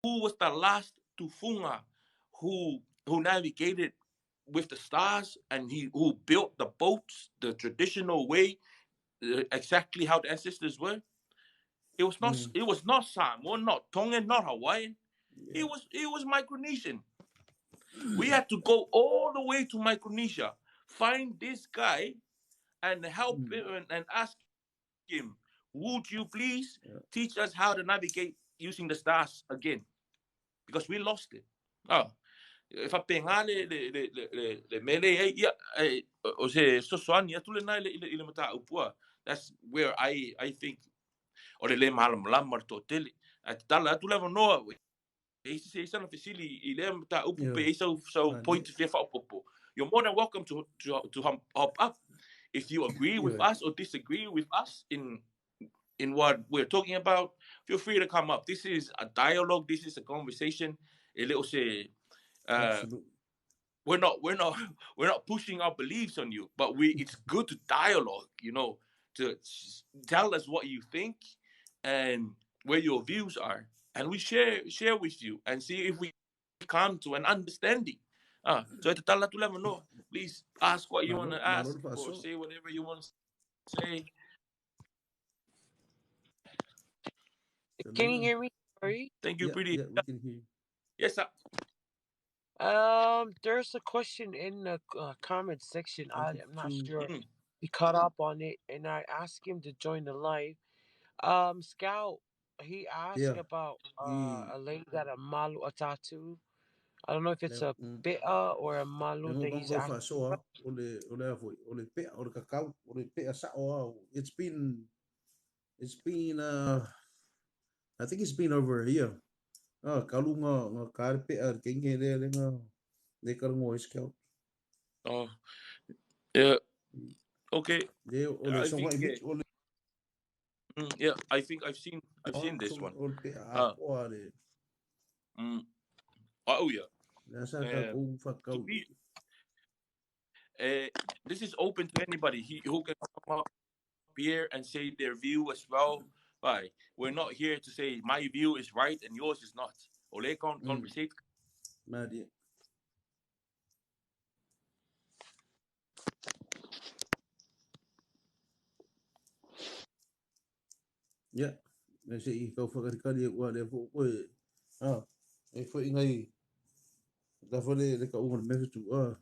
Who was the last tufunga who navigated with the stars and he who built the boats the traditional way, exactly how the ancestors were? It was not it was not Samoan, not Tongan, not Hawaiian. Yeah. It was Micronesian. We had to go all the way to Micronesia, find this guy and help him and ask him, would you please teach us how to navigate using the stars again? Because we lost it. Oh, e faapena le mea lea e i ai, ia, e, o se fesoasoani atu lena i le mataupu a. That's where I think o le le malamalama o le toatele. Ae tatala atu le avanoa, e i ai sana fesili i lea mataupu pe i ai sau point fia faaopoopo. You're more than welcome to hop up if you agree with us or disagree with us in what we're talking about. Feel free to come up. This is a dialogue. This is a conversation. E le o se we're not pushing our beliefs on you, but we it's good to dialogue, to tell us what you think and where your views are, and we share with you and see if we come to an understanding. Ah, so e tatala atu le avanoa. Please ask what you want to ask or say whatever you want to say. Can you hear me? Sorry. Thank you, Yeah, pretty. Yeah, we can hear you. Yes, sir. There's a question in the comment section. I'm not 152. sure. He caught up on it, and I asked him to join the live. Scout, he asked about a lady got a malu a tattoo. I don't know if it's a pe'a or a malu that he's asking. Faasoa o le a foi o le pe'a o le kakau o le pe'a sa'o a. It's been I think it's been over here. Ah, kalu nga ka le pe'a le kenge le nga le karango e scout. Oh, yeah. Okay. Le o le I songa think, i o le Yeah, I think I've seen this one. O le pe'a Ah. o le Oh yeah. le sa ka kou whakau. This is open to anybody who can come up here and say their view as well. Right. We're not here to say my view is right and yours is not. O le conversate. Madi. Yeah. Me se i kau whakarikari e ua le fo koe. Ah, e fo ingai la fo le ka unga me tu ah.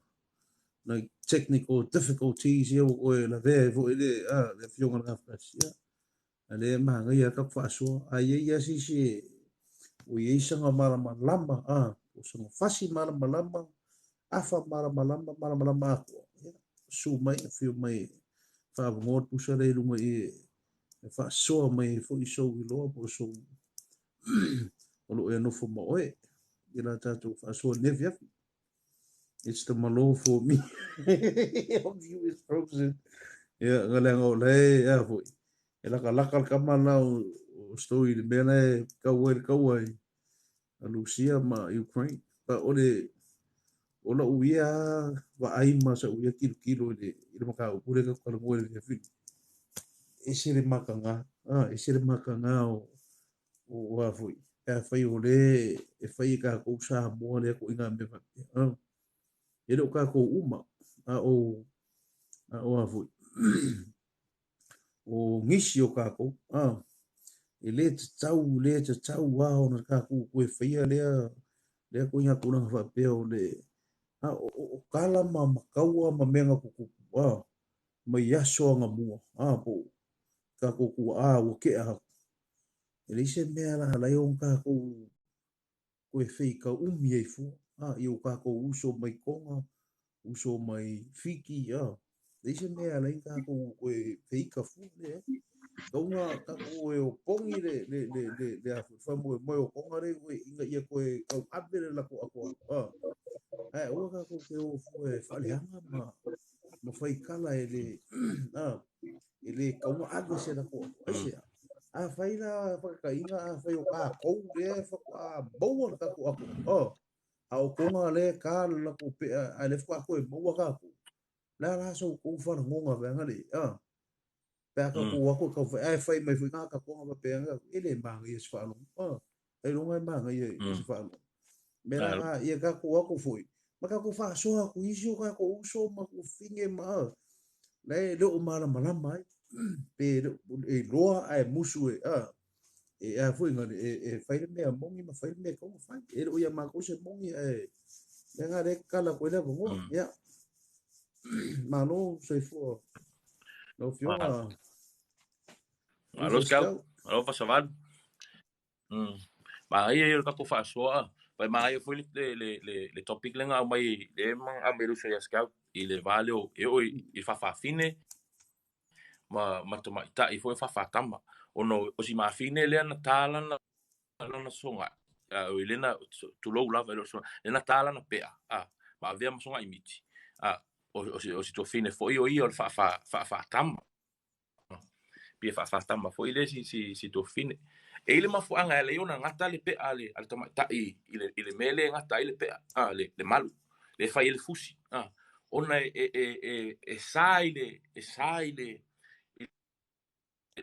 Like technical difficulties ia o la ve fo i le ah le fionga ngā whakasi. Yeah. A le maha ia ka whaasoa. A ia ia si si o ia isanga marama lama ah. O sanga fasi marama lama afa marama lama marama lama ako. Yeah. Su mai whio mai whaavongoa pusa le runga i e faasoa mai foi i sou iloa po o sou o loo e nofo ma oe i la tatou faasoa nei afiafi. It's the malo for me. Your view is frozen. Ia, ngaleanga o le a foi. E laka laka le kama la o story le mea le kau ai le kau ai a Lucia ma Ukraine. Pa o le o la uia wa ai ma sa uia kilo kilo i le maka o pule ka kala mo le fi. E se le makanga, ah, e se le makanga o a foi. E fai o le e fai ka ko sa mo le ko inga me fa. Ah. E le o ka ko uma a o a foi. O ngisi o kākou, ah, e le tatau, le tatau a ona kākou koe whaia lea ko inga kuranga whapea o le, ah, o kala ma makaua ma menga kukupu, ah, mai aso anga mua, ah, po, kākou kua, ah, ua kea haku. E le ise mea la lai o kākou koe whei ka umi ei fua, ah, i o kākou uso mai Konga, uso mai Fiki, ah, le ise mea lai kākou koe whei ka fua, le, eh. Kaunga kākou e o pongi le a whamu e moe o Konga re koe inga ia koe kau ave le lako ako ah. Ai, ua kākou ke o fua e whalehanga ma whai kala e le, ah, e le kaunga ave se lako ako. Ai se, a whai la whakakainga, a whai o kākou le whaka, a maua le kākou ako. Ah, a o Konga le ka le lako pe, a le whakako e maua kākou. La la so kou whara ngonga venga le, ah. Pe aka ko ako ka whai, ai whai mai whai ngā ka konga pa pe anga, e le maanga ia se whaalongo. Ah. Ailoga e manaia i se faalogo. Mea la na, ia tatou o atu foi, ma tatou faasoa atu i isi o tatou uso ma tuafafine ma la e le o malamalama ai, pe le o iloa ae musu e, a, e a foi na, e fai le mea moni ma fai le mea e tatau ona fai. E le o ia matou se moni ae mea na lea e tatala atu ai le avanoa. Ia, malo soifua lau Afioga. Malo Scout, malo Fasavalu. Manaia ia o le tatou faasoa. Pai manaia foi le topic lea na aumai le aumai le uso ia Scout i le va lea e oo i faafafine ma tamaitai foi faafatama. Ona o si mafine lea na tā lana lana sogai. O i lena tulou lava e le o sogai. Lena tā lana pea. Ma avea ma sogai miti. O si tuafine foi o ia o le faafatama. Pia faafatama foi le si tuafine. E i le mafuaaga e ala ai ona gata le pea a le tamaitai i le mea lea e gata ai le pea, le malu, le fai ai le fusi. Ona e sa i le, e sa i le,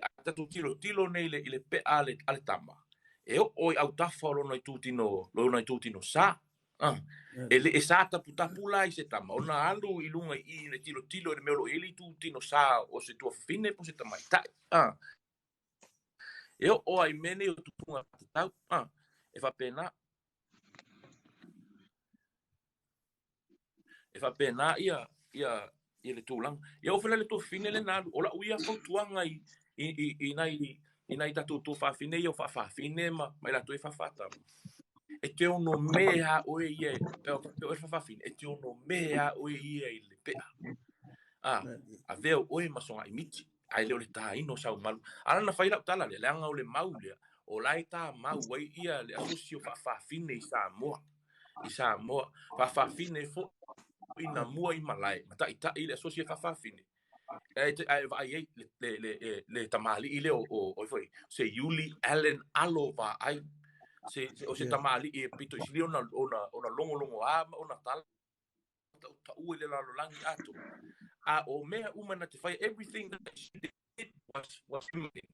a tatou tilotilo nei i le pea a le tama, e oo i autafa o lona itutino sa. E le e sa taputapu la i se tama, ona alu i luga i le tilotilo i le mea o lo o i ai le itutino sa o se tuafafine po o se tamaitai. E oo ai mea nei o tupuga tatau. E faapena. E faapena ia le tulaga. Ia oo foi la le tuafafine lena alu, o lau ia fautuaga i nai tatou tuafafine ia o faafafine ma i latou e faafatama. E te ono mea oe ia, pe oe faafafine, e te ono mea oe ia i le pea. Avea oe ma sogai miti. Ai le o le tāino sau malu. Ala na fai lau tala lea, leaga o le mau lea, o lai tā mau ai ia le asosi o faafafine i Samoa. I Samoa, faafafine foi na mua i malae, ma taʻitaʻi le asosi e faafafine. Ae vaai ai le tamalii lea o foi, se Iuli Allen Alo vaai. O se tamalii e pito i sili ona logologoa ma ona tala taʻu i le lalolagi ato. A o mea uma na te fai, everything that she did was feminine.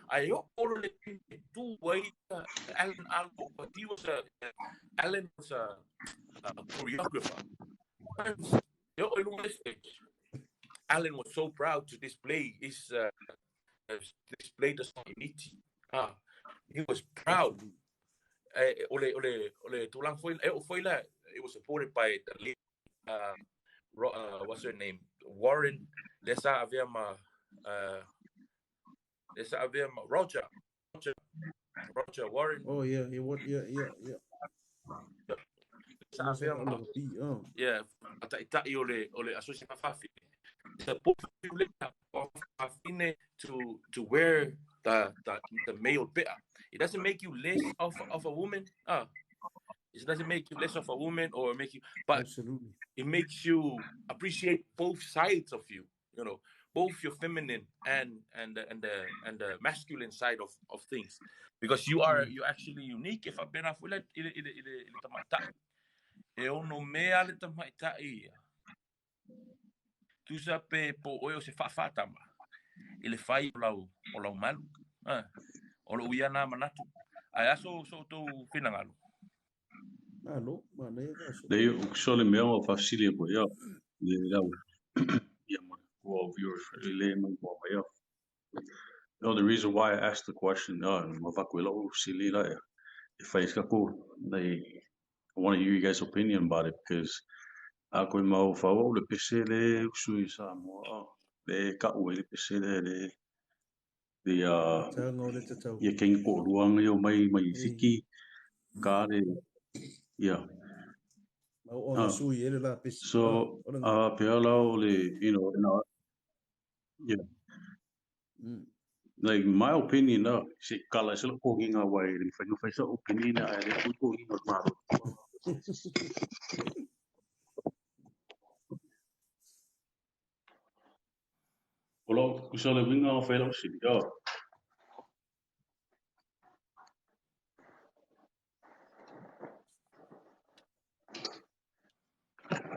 Ae oo le tu ai Alan Alo, but he was Alan was a choreographer. Alan was so proud to display his display the solemnity. He was proud. Ole tulaga foi e oo foi la, it was supported by the late what's her name? Warren lesa avea ma Roger Warren. Oh yeah, he what yeah. Lesa avea ma yeah, taʻitaʻi o le asosi faafafine. Support faafafine to wear the male pea. It doesn't make you less of a woman. It doesn't make you less of a woman or make you, but absolutely, it makes you appreciate both sides of you, you know, both your feminine and the masculine side of things, because you are you're actually unique. If I've been off ile tamaitai e ono mea le tamaitai tusa pe po oe o se faafatama i le fai o lau malu, o lou ia na manatu ae aso so outou finagalo. Malo, manaia ka aso. Lei o kusole mea o whafsili e po ia. Le lau. Ia mo kua viewers le mai mo ia. No, the reason why I asked the question, ma vaku e lau sili la e whai skaku, I want to hear you guys' opinion about it, because a koe mau whau le pese le usu i Samoa, le kau e le pese le le ia kengi ko ruanga i o mai mai fiki, ka le yeah. So, pe ala o le, you know, yeah. Like, my opinion, no, se kala se lo konginga wai, le whai no whai sa opinion, ai le konginga maro. Olo, kusa le winga o whai lau sili, oh.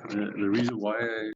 The reason why